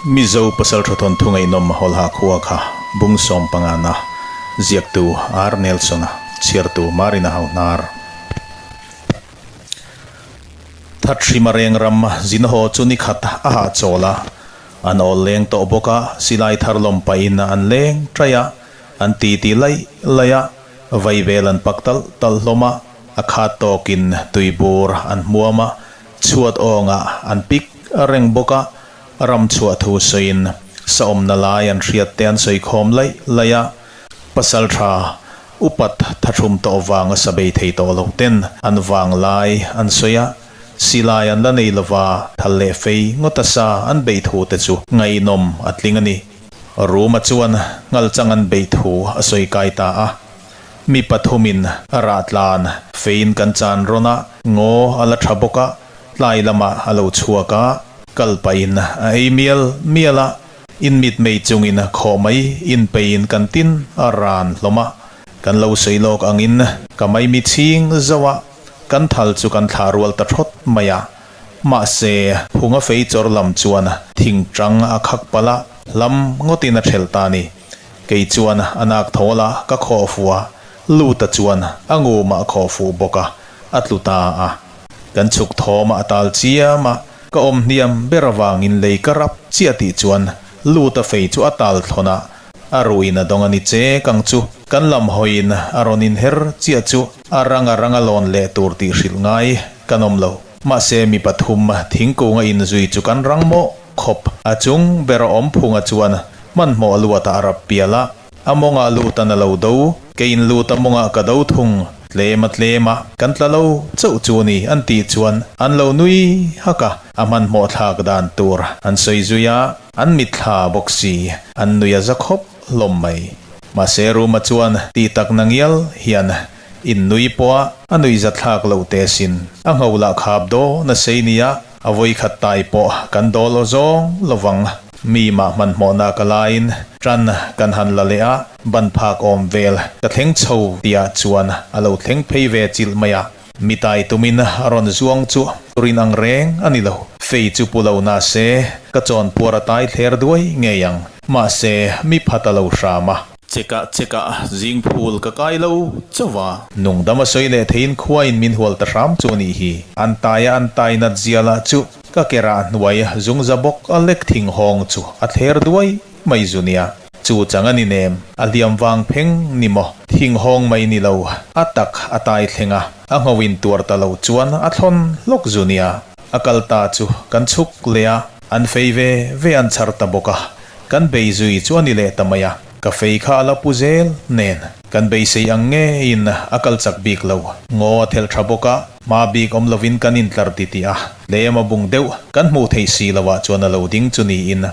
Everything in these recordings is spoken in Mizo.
Mizo pasaltha thawnthu ngaihnawm Hawlha khua kha bung sawmpangana ziaktu R. Nelson-a chhiartu Marina Hauhnar. Thathrima reng ram zin haw chu ni khat a hahchawl a, an awl leng tawh bawk a, silai thar lawm pahin an leng ṭaih a, an titi laih laih a, vaivel an pak talh talh hlawm a, a khat tawkin tuibur an hmuam a, chhuat awngah an pik reng bawk a, ram chhuah thu sawiin saawmna lai an hriat te an sawi khawm laih laih a, pasaltha upat thathum tawh vanga sa bei thei tawh lo ten an vang lai an sawi a, silai an la nei lova thal leh fei ngawta sa an beih thu te chu ngaihnawm a tling a ni. Ruma chuan ngalchang an beih thu a sawi kai ta a, mi pathumin a rah tlan feiin kan chan rawn a, ngaw a la tha bawk a, tlai lamah a lo chhuak a, kal pahin a ei mial mial a, in mitmei chungin khaw mai inpeiin kan tin a ran hlawm a, kan lo sawi lawk angin ka maimi chhing zauh a, kan thal chu kan thlah rual ta thawt mai a, mahse phunga fei chawr lam chuan thing tang a khak palh a, hlam ngawtin a thelh ta a ni. Kei chuan a nak thawl a, ka khawh fuh a, Luta chuan a ngumah a khawh fuh bawk a, a tlu ta a. Kan chhuk thawm a tal chiam a, ka awm hniam ber avangin lei ka rap chiah tih chuan Luta fei chu a tal thlawn a, a ruin a dawng a ni che kang chu. Kan lam hawiin a rawn inher chiah chu a rang a rang a lawn leh tur tih hrilh ngai kan awm lo. Mahse mi pathum thingkung a inzui chu kan rang mawh khawp. A chung ber a awm phunga chuan hmanhmawh luatah a rap pial a, a mawngah lutan a lo do, keiin lut a mawngah ka do thung, tlem a tlem a, kan tla lo chauh chu ni an tih chuan an lo nui hak a, a hmanhmawh thlak dan tur an sawi zui a, an mitthla bawk si, an nui a za khawp hlawm mai. Mahse Ruma chuan tih tak na ngial hian in nui pawh a, a nui za thlak lo te sin, a ngho lah khap dawn a sei nia, a vawikhat tai pawh kan dawl aw zawng lovang. Mi mah hmanhmawhna ka laiin tan kan han la leh a, ban phak awm vel ka thleng chho tihah chuan a lo thleng phei ve chilh mai a. Mi tai tumin a rawn zuang chu rin ang reng a ni lo. Fei chu pu lo na se, ka chawn puar a tai thler duai ngei ang. Mahse, mi phat a lo hram a. Chekah chekah zing phul ka kai lo chauh va. Nungdam a sawi leh theiin khuain min hual ta hram chu a nih hi. An taia an tai nat zia lah chu Ka ke rah hnuai zungza bawk a lek thing hawng chu a thler duai mai zu nia. Chu chang a ni nem, a hliam vang pheng ni maw? Thing hawng mai ni lo, a tak a tai thleng a, a ngho in tuar ta lo chuan a thlawn hlawk zu nia. A kal ta chu kan chhuk leh a, an fei ve ve an chhar ta bawk a, kan bei zui chu a ni leh ta mai a. Ka fei kha a la pu zel nen, kan beisei ang ngeiin a kal chak bik lo. Ngaw a thelh tha bawk a, hma bik awm lovin kan intlar titih a, tlem a bung deuh kan hmuh theih si lovah chuan a lo ding chu niin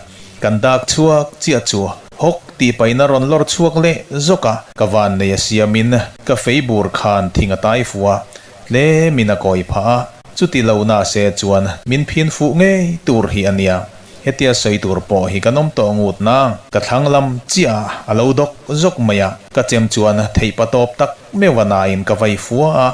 kan dak chhuak chiah chu hawk tih pahin a rawn lawr chhuak leh zawk a, ka van nei a siamin ka fei bur khan thing a tai fuh a, tlemin a kawi phah a, chuti lo na se chuan min phin fuh ngei tur hi a nia. Hetia sawi tur pawh hi kan awm tawh ngut nang. Ka thlang lam chiah a lo dawk zawk mai a, ka chem chuan theih pa tawp tak meuh a nain ka vai fua a,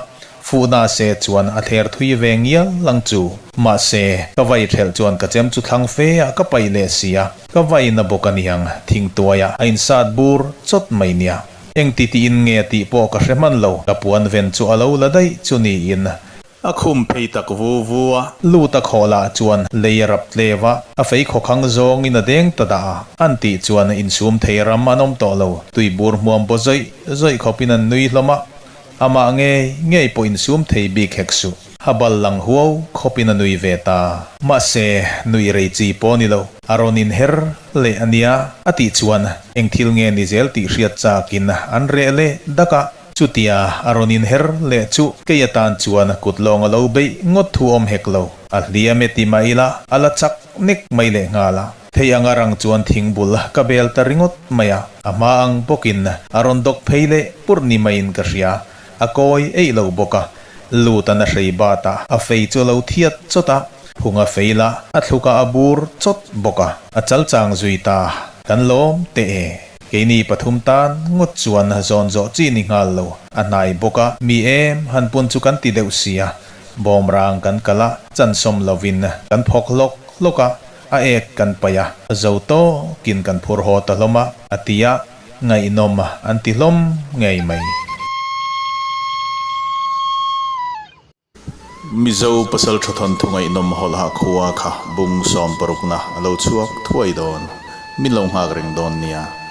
fuhna se chuan a thler thui ve ngial ang chu. Mahse, ka vai thelh chuan ka chem chu thlang fe ah ka paih leh si a, ka vai na bawk a niang, thingtuaiah a insat bur chawt mai nia. Engti tiin nge tih pawh ka hre hman lo, ka puan ven chu a lo la daih chu niin. A khum phei tak vu vu a. Lut a khawh lah chuan lei a rap tlev a, a fei khawkhang zawngin a deng ta dah a. An tih chuan insum thei ram an awm tawh lo. Tuibur hmuam baw zawih zawih khawpin an nui hlawm a. Amah ngei ngei pawh insum thei bik hek suh. A bal lang huau khawpin a nui ve ta. Mahse, nui rei chi pawh ni lo. A rawn inher leh a nia a tih chuan eng thil nge ni zel tih hriat chakin an reh leh dak a. Chutia a rawn inher leh chu kei atan chuan kut lawng a lo beih ngawt thu awm hek lo. A hliam e ti mah ila a la chak nek mai leh nghal a. Thei anga rang chuan thing bul ka bel ta ringawt mai a. A hma ang bawkin a rawn dawk phei leh purh ni maiin ka hria. A kawi eih lo bawk a. Lut an a hrei bat a, a fei chu a lo thiat chawt a. Phung a fei la, a thluk a a bur chawt bawk a. A chal chang zui ta. Kan lawm teh e. Keini pathum tan ngawt chuan zawn zawh chi ni nghal lo, a hnai bawk a, mi em han pun chu kan ti deuh sia, bawmrang kan kal a, chansawm lovin kan phawk hlawk hlawk a, a ek kan paih a, zo tawkin kan phur haw ta hlawm a, a ti a, ngaihnawm an ti hlawm ngei mai. Mizo pasal tha thawnthu ngaihnawm hawlha khua kha bung sawm parukna a lo chhuak thuai dawn. Min lo nghak reng dawn nia.